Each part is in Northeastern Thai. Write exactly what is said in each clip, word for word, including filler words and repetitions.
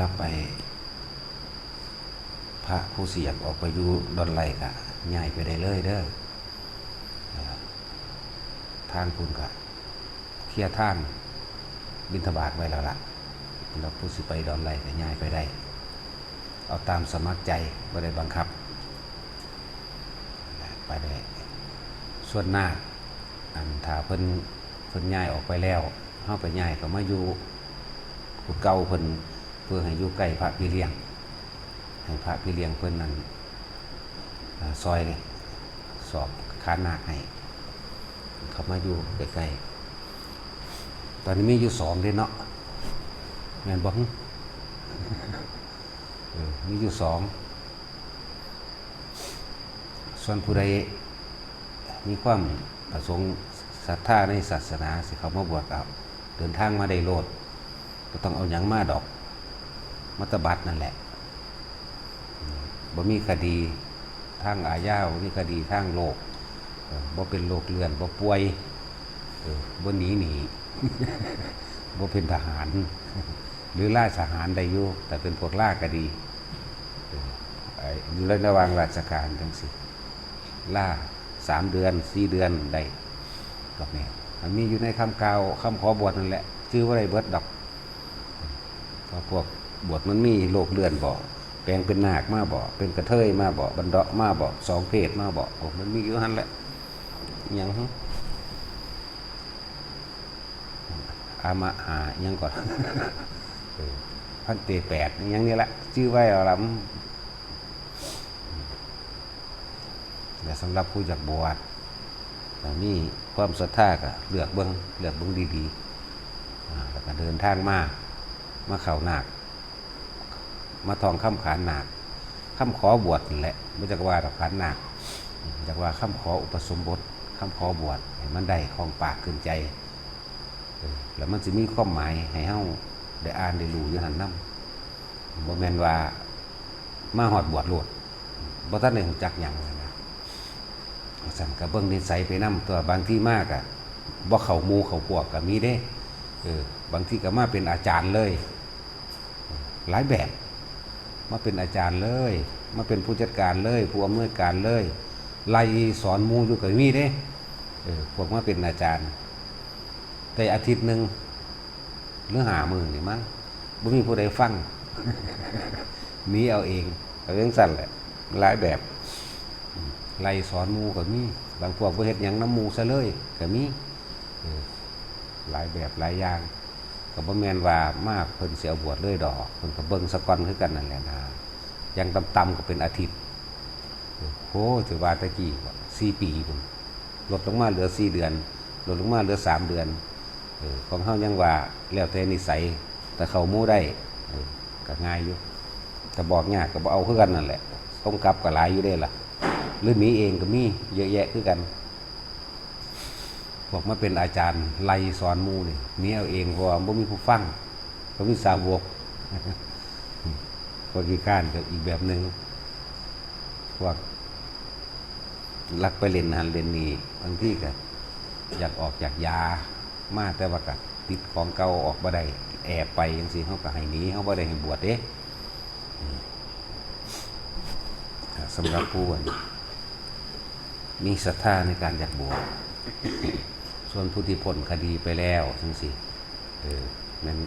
รับไป พระผู้สิอยากออกไปอยู่ดอนไหล่ก็ย้ายไปได้เลยเด้อ เอ่อ ทางคุณก็เคลียร์ทางบิณฑบาตไว้แล้วล่ะ แล้วผู้สิไปดอนไหล่ก็ย้ายไปได้ เอาตามสมัครใจ บ่ได้บังคับ ไปได้ ส่วนนาค อันถ้าเพิ่น เพิ่นย้ายออกไปแล้ว เฮาก็ย้ายเข้ามาอยู่กุฏิเก่าเพิ่น เพื่อให้อยู่ใกล้พระพี่เลี้ยง ให้พระพี่เลี้ยงเพิ่นนั่น อ่า ซอยสอบขานนาคให้ เข้ามาอยู่ใกล้ๆ ตอนนี้มีอยู่สองเด้เนาะ แม่นบ่ เออ มีอยู่สอง ส่วนผู้ใดมีความประสงค์ศรัทธาในศาสนา สิเข้ามาบวชก็เดินทางมาได้โลด บ่ต้องเอาหยังมาดอก มาแตะบัตรนั่นแหละ บ่มีคดีทางอาญา บ่มีคดีทางโลก เอ่อ บ่เป็นโรคเลื่อน บ่ป่วย เออ บ่หนีหนี้ บ่เป็นทหาร หรือลาทหารได้อยู่ แต่เป็นพวกลาก็ดี เออ ไอ้ อยู่ในระหว่างราชการจังซี้ ลาสามเดือน สี่เดือนได้ ดอกนี้ มันมีอยู่ในคำกล่าว คำขอบวชนั่นแหละ จื่อบ่ได้เบิดดอก ก็พวกบวชมันมีโรคเลื่อนบ่ แปลงเป็นนาคมาบ่ เป็นกระเทยมาบ่ บันเดาะมาบ่ สองเพศมาบ่ โอ้ มันมีอยู่หั่นแหละ อิหยังหึ อามะหา อิหยังก่อน เออ พันเตแปด อิหยังนี่แหละ จื่อไว้เอาล่ะ อืม และสำหรับผู้อยากบวช ถ้ามีความศรัทธาก็เลือกเบิ่ง เลือกเบิ่งดีๆ อ่า แล้วก็เดินทางมา มาเข้านาค มาท่องคำขานนาค คำขอบวชนั่นแหละ บ่จักว่าดอกขานนาค จักว่าคำขออุปสมบท คำขอบวช ให้มันได้คล่องปากขึ้นใจ เออ แล้วมันสิมีความหมายให้เฮาได้อ่านได้รู้อยู่หั่นนำ บ่แม่นว่ามาฮอดบวชโลด บ่ทันได้รู้จักหยังหั้นนะ ว่าซั่นก็เบิ่งนิสัยไปนำ ตัวบางทีมาก็บ่เข้าหมู่เข้าพวกก็มีเด้ เออ บางทีก็มาเป็นอาจารย์เลย หลายแบบ มาเป็นอาจารย์เลย มาเป็นผู้จัดการเลย ผู้อำนวยการเลย ไล่สอนหมู่อยู่ก็มีเด้ เออ พวกมาเป็นอาจารย์ แต่อาทิตย์หนึ่ง หรือห้ามื้อนี่มั้ง บ่มีผู้ใดฟัง หนีเอาเอง เอาจั่งซั้นแหละ หลายแบบ ไล่สอนหมู่ก็มี บางพวกบ่เฮ็ดหยังนำหมู่ซะเลยก็มี เออ หลายแบบหลายอย่าง ก็บ่แม่นว่ามาเพิ่นสิเอาบวชเลยดอก เพิ่นก็เบิ่งซะก่อนคือกันนั่นแหละนะ อย่างต่ำๆก็เป็นอาทิตย์ โอ้ ถือว่าแต่กี้บ่ สี่ปีพุ้น ลดลงมาเหลือสี่เดือน ลดลงมาเหลือสามเดือน เออ ของเฮายังว่าแล้วแต่นิสัย แต่เข้าหมู่ได้ เออ ก็ง่ายอยู่ แต่บอกยากก็บ่เอาคือกันนั่นแหละ ส่งกลับก็หลายอยู่เด้ล่ะ หรือหนีเองก็มีเยอะแยะคือกัน พวกมาเป็นอาจารย์ไล่สอนหมู่นี่ หนีเอาเอง เพราะว่าบ่มีผู้ฟัง บ่มีสาวก พวกขี้คร้านก็อีกแบบหนึ่ง พวกลักไปเล่นหั้นเล่นนี่ บางทีก็อยากออกจากยามา แต่ว่าก็ติดของเก่าออกบ่ได้ แอบไปจั่งซี้ เฮาก็ให้หนี เฮาบ่ได้ให้บวชเด้ อืม สำหรับผู้ มีศรัทธาในการอยากบวช ส่วนผู้ที่พ้นคดีไปแล้วจั่งซี้ เออ แม่น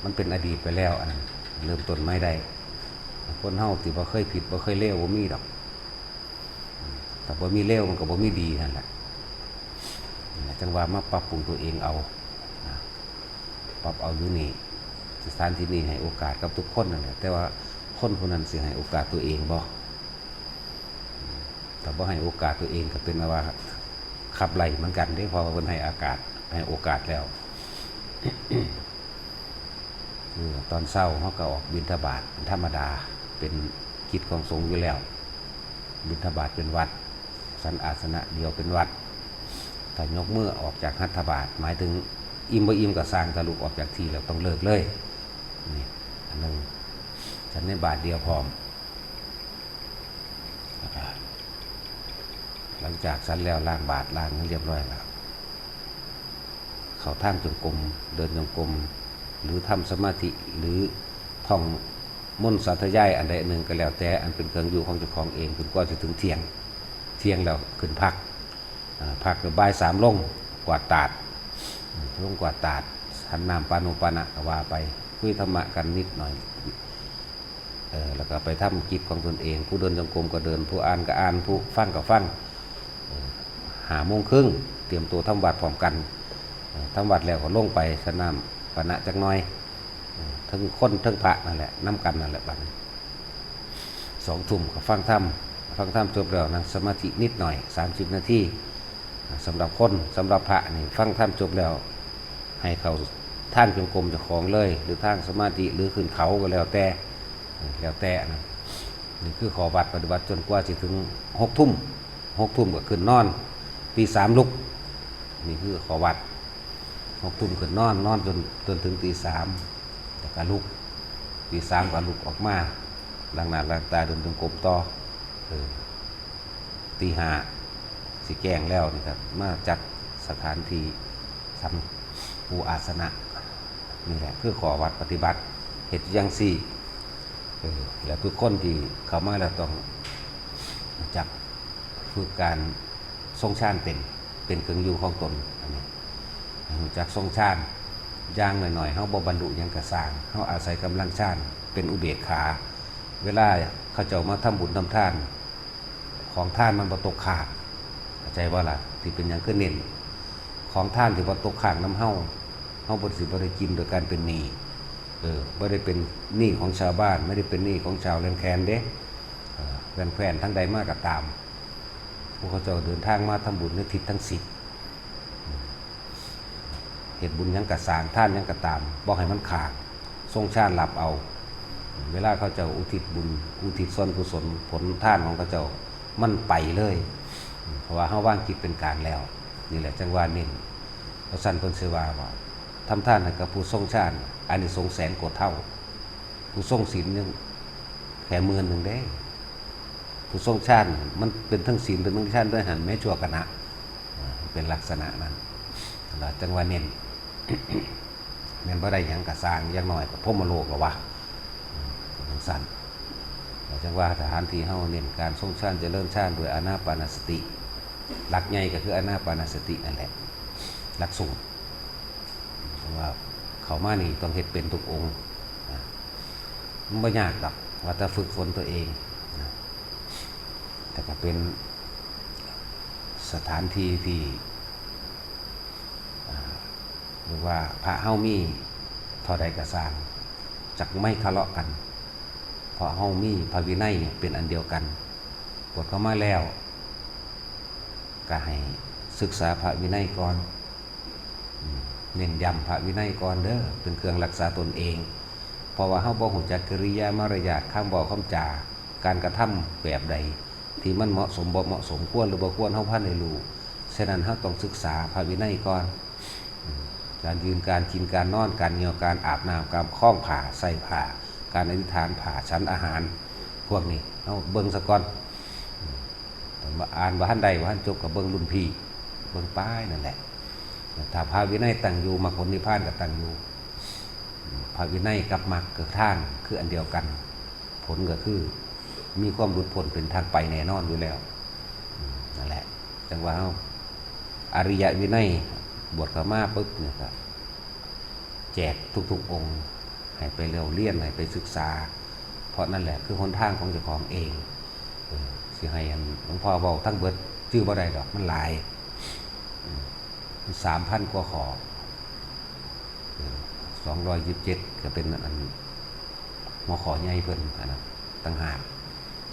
มันเป็นอดีตไปแล้ว อันนั้นเริ่มต้นใหม่ได้ คนเฮาที่บ่เคยผิดบ่เคยเลวบ่มีดอก ถ้าบ่มีเลวมันก็บ่มีดีนั่นแหละ จั่งว่ามาปรับปรุงตัวเองเอา นะ ปรับเอาอยู่นี่ สถานที่นี่ให้โอกาสกับทุกคนนั่นแหละ แต่ว่าคนผู้นั้นสิให้โอกาสตัวเองบ่ ถ้าบ่ให้โอกาสตัวเองก็เป็นว่าขับไล่เหมือนกันเด้ เพราะว่าเพิ่นให้อากาศ ให้โอกาสแล้ว คือตอนเช้าเฮาก็ออกบิณฑบาตเป็นธรรมดา เป็นกิจของสงฆ์อยู่แล้ว บิณฑบาตเป็นวัตร ฉันอาสนะเดียวเป็นวัตร ถ้ายกมือออกจากหัตถบาตร หมายถึงอิ่มบ่อิ่มก็ซ่าง ถ้าลุกออกจากที่แล้วต้องเลิกเลย นี่ อันหนึ่ง ฉันในบาตรเดียวพร้อม แล้วก็ หลังจากฉันแล้วล้างบาตรล้างให้เรียบร้อยแล้ว เข้าทางจงกรม เดินจงกรม หรือทำสมาธิ หรือ ท่องมนต์สาธยายอันใดอันหนึ่งก็แล้วแต่ อันเป็นเครื่องอยู่ของเจ้าของเอง จนกว่าจะถึงเที่ยง เที่ยงแล้วขึ้นพัก อ่า พักแล้วบ่ายสามลงกวาดตาด อืม ลงกวาดตาด ฉันน้ำปานุปานะก็ว่าไป คุยธรรมะกันนิดหน่อย เออ แล้วก็ไปทำกิจของตนเอง ผู้เดินจงกรมก็เดิน ผู้อ่านก็อ่าน ผู้ฟังก็ฟัง เออ ห้าโมงครึ่ง เตรียมตัวทำวัตรพร้อมกัน เออ ทำวัตรแล้วก็ลงไปฉันน้ำปานะจักหน่อย เออ เทิงคนเทิงพระนั่นแหละ นำกันนั่นแหละ บัดนี้ สองทุ่มก็ฟังธรรม ฟังธรรมจบแล้วนั่งสมาธินิดหน่อย สามสิบนาที สำหรับคน สำหรับพระนี่ ฟังธรรมจบแล้ว ให้เข้าทางจงกรมเจ้าของเลย หรือทางสมาธิ หรือขึ้นเขาก็แล้วแต่ แล้วแต่นะ นี่คือข้อวัดปฏิบัติจนกว่าสิถึงหกทุ่ม หกทุ่มก็ขึ้นนอน ตีสามลุก นี่คือข้อวัด หกทุ่มขึ้นนอน นอนจน จนถึงตีสาม แล้วก็ลุก ตีสามก็ลุกออกมา ล้างหน้าล้างตา เดินจงกรมต่อ เออ ตีห้า สิแจ้งแล้วนี่ครับ มาจัดสถานที่สำ ปูอาสนะ นี่แหละคือข้อวัดปฏิบัติ เฮ็ดจั่งซี้ เออ แล้วทุกคนที่เข้ามาแล้วต้องรู้จักฝึกการทรงฌานเป็น เป็นเครื่องอยู่ของตน อันนี้ รู้จักทรงฌาน อย่างน้อยๆ เฮาบ่บรรลุหยังก็ซ่าง เฮาอาศัยกำลังฌานเป็นอุเบกขา เวลาเขาเจ้ามาทำบุญทำทาน ของทานมันบ่ตกค้าง เข้าใจบ่ล่ะ ที่เป็นหยังคือเน้น ของทานที่บ่ตกค้างนำเฮา เฮาบ่สิบ่ได้กินโดยการเป็นหนี้ เออ บ่ได้เป็นหนี้ของชาวบ้าน ไม่ได้เป็นหนี้ของชาวแคว้นแคว่นเด้ เออ แคว้นแคว่นทางใดมาก็ตาม พวกเขาเจ้าเดินทางมาทำบุญในทิศทั้งสิบ เฮ็ดบุญหยังก็ซ่าง ทานหยังก็ตาม บ่ให้มันค้าง ทรงฌานรับเอา เวลาเขาเจ้าอุทิศบุญ อุทิศส่วนกุศล ผลทานของเขาเจ้า มันไปเลย เพราะว่าเฮาวางจิตเป็นกลางแล้ว นี่แหละจั่งว่าเน้น เพราะฉะนั้นเพิ่นสิว่า ว่า ทำทานให้กับผู้ทรงฌาน อานิสงส์แสนกว่าเท่า ผู้ทรงศีลยังแค่หมื่นหนึ่งเด้ ผู้ทรงฌาน มันเป็นทั้งศีล เป็นทั้งฌานด้วยหั้นแหม ชั่วขณะ อ่า เป็นลักษณะนั้น แล้วจั่งว่าเน้น แม่นบ่ได้หยังก็ซ่าง อย่างน้อยก็พรหมโลกแล้ววะ อืม จั่งซั้น แล้วจั่งว่าสถานที่เฮาเน้นการทรงฌาน เจริญฌานด้วยอานาปานสติ หลักใหญ่ก็คืออานาปานสตินั่นแหละ หลักสูตร เพราะว่าเข้ามานี่ต้องเฮ็ดเป็นทุกองค์นะ มันบ่ยากดอก ว่าแต่ฝึกฝนตัวเองนะ แต่ก็เป็นสถานที่ที่ อ่า เรียกว่าพระเฮามีเท่าใดก็ซ่าง จักไม่ทะเลาะกัน เพราะเฮามีพระวินัยเนี่ยเป็นอันเดียวกัน บวชเข้ามาแล้ว ก็ให้ศึกษาพระวินัยก่อน อืม เน้นย้ำพระวินัยก่อนเด้อ เป็นเครื่องรักษาตนเอง เพราะว่าเฮาบ่ฮู้จักกิริยามารยาท คำเว้าคำจา การกระทำแบบใด ที่มันเหมาะสมบ่เหมาะสม ควรหรือบ่ควร เฮาพันได้รู้ ฉะนั้นเฮาต้องศึกษาพระวินัยก่อน อืม การยืน การกิน การนอน การเยี่ยว การอาบน้ำ การคล้องผ้า ใส่ผ้า การอธิษฐานผ้า ฉันอาหาร พวกนี้เฮาเบิ่งซะก่อน อืม ผมว่าอ่านบ่ทันได้ บ่ทันจบก็เบิ่งรุ่นพี่ เบิ่งไปนั่นแหละ ถ้าพระวินัยตั้งอยู่ มรรคผลนิพพานก็ตั้งอยู่ พระวินัยกับมรรคกับทางคืออันเดียวกัน ผลก็คือมีความหลุดพ้นเป็นทางไปแน่นอนอยู่แล้ว อืม นั่นแหละ จั่งว่าเฮา อริยวินัย บวชเข้ามาปุ๊บเนี่ยก็ แจกทุกๆองค์ ให้ไปเล่าเรียน ให้ไปศึกษา เพราะนั่นแหละคือหนทางของเจ้าของเอง เออ สิให้อันหลวงพ่อเว้าทั้งเบิด จื่อบ่ได้ดอก มันหลาย อืม มันสามพันกว่าข้อ เออ สองร้อยยี่สิบเจ็ด ก็เป็นอัน หัวข้อใหญ่เพิ่นอันนั้นต่างหาก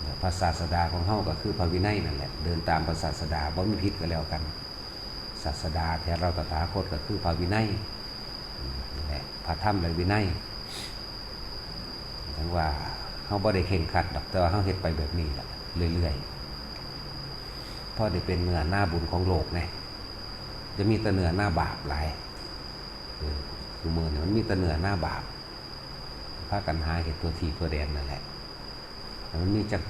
แล้วพระศาสดาของเฮาก็คือพระวินัยนั่นแหละ เดินตามพระศาสดา บ่มีผิดก็แล้วกัน ศาสดาแท้เราตถาคตก็คือพระวินัย อืม นั่นแหละ พระธรรมและวินัย ถึงว่าเฮาบ่ได้เคร่งครัดดอก แต่ว่าเฮาเฮ็ดไปแบบนี้ล่ะ เรื่อยๆ พอได้เป็นเนื้อนาบุญของโลกไง จะมีแต่เนื้อนาบาปหลาย เออ ซุมื้อนี้มันมีแต่เนื้อนาบาป พากันหาเฮ็ดทั่วทีทั่วแดนนั่นแหละ มันมีจัก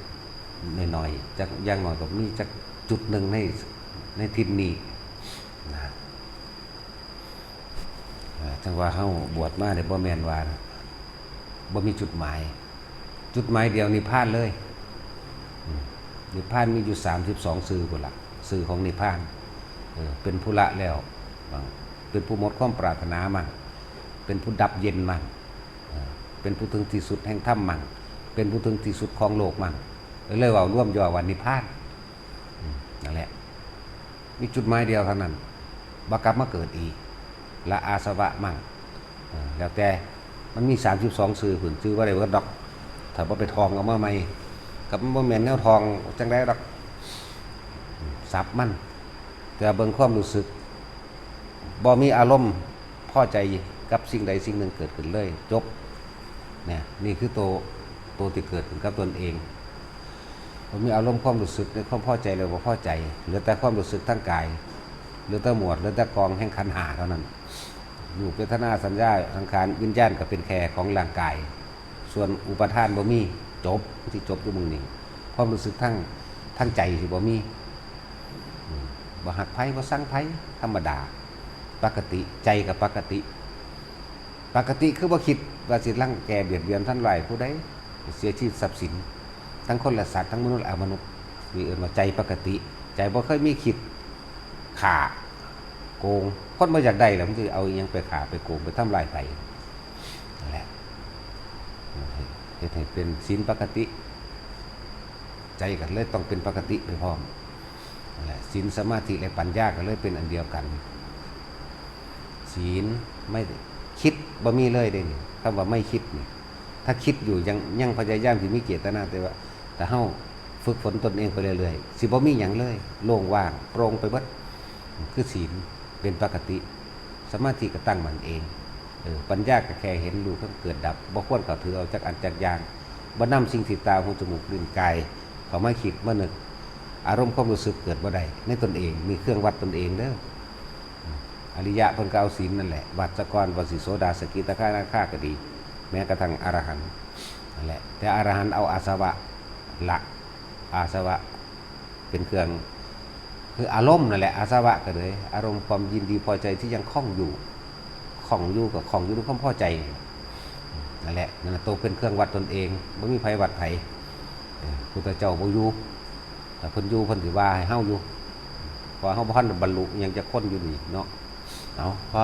หน่อยๆ จักอย่างน้อยก็มีจักจุดหนึ่งใน ในถิ่นนี้นะ อ่า จั่งว่าเฮาบวชมาเนี่ย บ่แม่นว่า บ่มีจุดหมาย จุดหมายเดียวนิพพานเลย อืม นิพพานมีอยู่สามสิบสองชื่อพุ้นละ ชื่อของนิพพาน เออ เป็นผู้ละแล้วมั่ง เป็นผู้หมดความปรารถนามั่ง เป็นผู้ดับเย็นมั่ง เออ เป็นผู้ถึงที่สุดแห่งธรรมมั่ง เป็นผู้ถึงที่สุดของโลกมั่ง เลยเว้ารวมย่อว่านิพพาน อืม นั่นแหละ มีจุดหมายเดียวเท่านั้น บ่กลับมาเกิดอีก ละอาสวะมั่ง เออ แล้วแต่ มันมีสามสิบสองชื่อพุ้น ชื่อบ่ได้เบิดดอก ถ้าบ่ไปท่องเอามาใหม่ ก็มันบ่แม่นแนวท่องจั่งใดดอก อืม ศัพท์มัน แต่เบิ่งความรู้สึก บ่มีอารมณ์พอใจกับสิ่งใดสิ่งหนึ่งเกิดขึ้นเลย จบ เนี่ย นี่คือตัว ตัวที่เกิดขึ้นกับตนเอง บ่มีอารมณ์ความรู้สึกในความพอใจหรือบ่พอใจ เหลือแต่ความรู้สึกทางกาย เหลือแต่หมวด เหลือแต่กองแห่งขันธ์ห้าเท่านั้น รูป เวทนา สัญญา สังขาร วิญญาณ ก็เป็นแค่ของร่างกาย ส่วนอุปาทานบ่มี จบ ที่จบอยู่หม่องนี้ ความรู้สึกทาง ทางใจสิบ่มี อืม บ่ฮักไผ บ่ชังไผ ธรรมดา ปกติ ใจก็ปกติ ปกติคือบ่คิดว่าสิรังแกเบียดเบียนทำร้ายผู้ใด เสียชีวิตทรัพย์สิน ทั้งคนและสัตว์ ทั้งมนุษย์และอมนุษย์ นี่เอิ้นว่าใจปกติ ใจบ่เคยมีคิดฆ่าโกง คนบ่อยากได้แล้วมันสิเอาอิหยังไปฆ่าไปโกงไปทำร้ายไผ นั่นแหละ เฮ็ดให้เป็นศีลปกติ ใจก็เลยต้องเป็นปกติไปพร้อม นั่นแหละ ศีล สมาธิ และปัญญาก็เลยเป็นอันเดียวกัน ศีล ไม่คิด บ่มีเลยเด้นี่ คำว่าไม่คิดนี่ ถ้าคิดอยู่ยัง ยังพยายามสิมีเจตนา แต่ว่า ถ้าเฮาฝึกฝนตนเองไปเรื่อยๆ สิบ่มีหยังเลย โล่งว่าง โปร่งไปเบิด คือศีล เป็นปกติ สมาธิก็ตั้งมั่นเอง เออ ปัญญาก็แค่เห็นรูปทั้งเกิดดับ บ่ควรเข้าถือเอาจักอันจักอย่าง บ่นำสิ่งที่ตา หู จมูก ลิ้น กาย เข้ามาคิดมานึก อารมณ์ความรู้สึกเกิดบ่ได้ในตนเอง มีเครื่องวัดตนเองเด้อ อริยะเพิ่นก็เอาศีลนั่นแหละ วัดซะก่อน ว่าสิโสดา สกิทาคานาคาก็ดี แม้กระทั่งอรหันต์นั่นแหละ แต่อรหันต์เอาอาสวะละ อาสวะ เป็นเครื่อง คืออารมณ์นั่นแหละ อาสวะก็เลย อารมณ์ความยินดีพอใจที่ยังคล้องอยู่ คล้องอยู่ก็คล้องอยู่ในความพอใจ นั่นแหละ นั่นน่ะ ตัวเป็นเครื่องวัดตนเอง บ่มีไผวัดไผ เออ พุทธเจ้าบ่อยู่ ถ้าเพิ่นอยู่เพิ่นสิว่าให้เฮาอยู่ เพราะเฮาบ่ทันได้บรรลุอิหยังจักคนอยู่นี่เนาะ เอา พอ